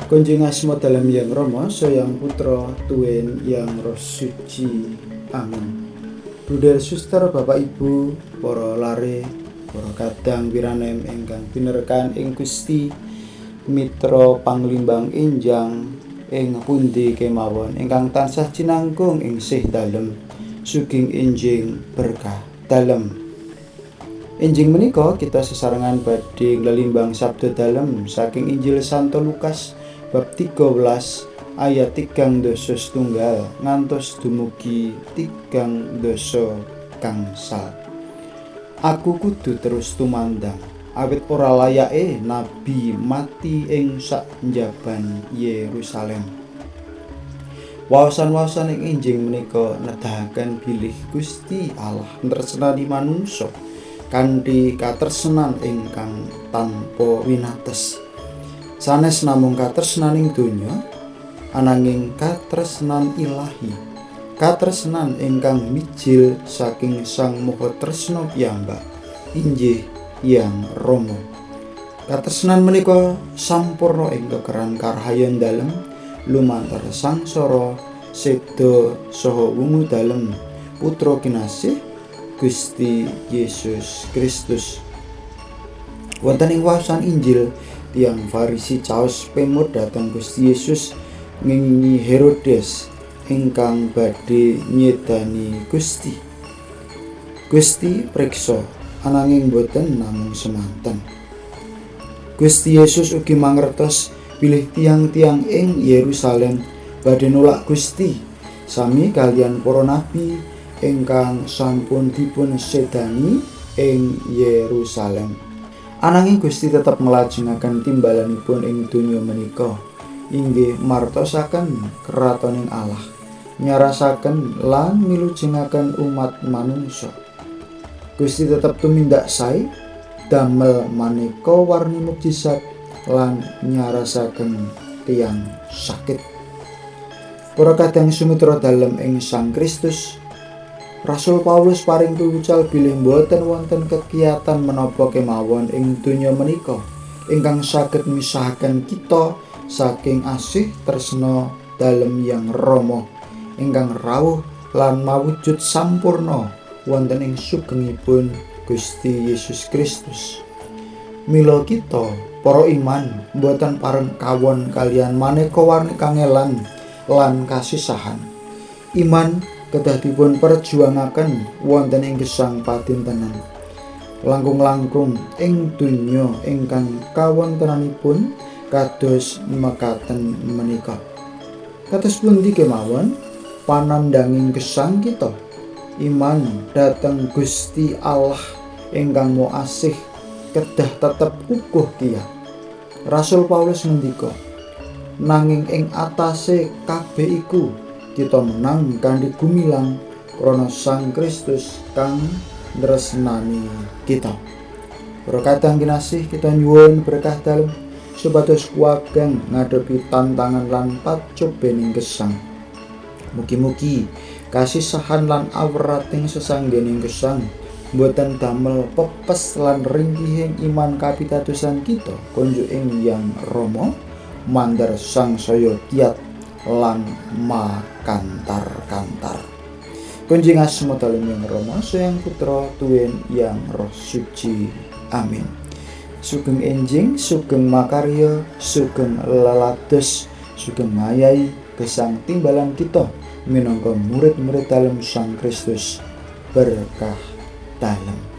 Kunjung asma dalem Yang Rama, Sang Putra, Tuwin Yang Roh Suci. Amin. Bruder, suster, bapak ibu, para lare, para kadang wiranem ingkang binerkan ing Gusti, mitra panglimbang enjang ing pundi kemawon ingkang tansah cinangkung ing sih dalem, sugeng enjing berkah dalem. Enjing menika kita sesarengan badhe nglelimbang sabda dalem saking Injil Santo Lukas bab 13 ayat 31 ngantos dumugi 34. Aku kudu terus tumandang awit ora layake nabi mati ing saknjaban Yerusalem. Waosan-waosan ing enjing menika nedahaken bilih Gusti Allah tresnani manungsa kanthi katresnan ingkang tanpa winates. Sanes namung katresnaning donya, ananging katresnan ilahi, katresnan ingkang mijil saking Sang Maha Tresna piyambak, inggih Hyang Rama. Katresnan menika sampurna ing kekeran karahayon dalem lumantar sangsara, seda saha wungu dalem Putra Kinasih Gusti Yesus Kristus. Wonten ing waosan Injil, tiyang Farisi caos pemut dhateng Gusti Yesus ngengingi Herodes ingkang badhe nyedani Gusti. Gusti priksa, ananging boten namung semanten. Gusti Yesus ugi mangertos bilih tiyang-tiyang ing Yerusalem badhe nolak Gusti sami kaliyan para nabi ingkang sampun dipun sedani ing Yerusalem. Ananging Gusti tetep nglajengaken timbalanipun ing donya menika, inggih martosaken kratoning Allah, nyarasaken lan milujengaken umat manungsa. Gusti tetep tumindak sae, damel maneka warni mukjizat lan nyarasaken tiyang sakit. Para kadang sumitra dalem ing Sang Kristus, Rasul Paulus paring piwucal bilih boten wonten kegiatan menapa kemawon ing donya menika ingkang saged misahaken kita saking asih tresna dalem Hyang Rama ingkang rawuh lan mawujud sampurna wonten ing sugengipun Gusti Yesus Kristus. Mila kita para iman boten pareng kawon kaliyan maneka warni kangelan lan kasisahan. Iman kedah dipun perjuangaken wonten ing gesang padintenan. Langkung-langkung ing donya ingkang kawontenanipun kados mekaten menika. Kados pundi kemawon panandhanging gesang kita, iman dhateng Gusti Allah ingkang Maha Asih kedah tetep kukuh kiyat. Rasul Paulus ngendika, nanging ing atase kabeh iku kita menang kanthi gumilang krana Sang Kristus kang nresnani kita. Para kadang kinasih, kita nyuwun berkah dalem supados kuwageng ngadepi tantangan lan pacobening gesang. Mugi-mugi kasisahan lan awrating sesanggening gesang boten damel pepes lan ringkihing iman kapitadosan kita konjuk ing Hyang Rama mandar sangsaya kiat lan makantar-kantar. Kunjing asma dalem Hyang Rama, Sang Putra, Tuwin Yang Roh Suci. Amin. Sugeng enjing, sugeng makarya, sugeng lelados, sugeng ngayahi gesang timbalan kita minangka murid-murid dalem Sang Kristus. Berkah dalem.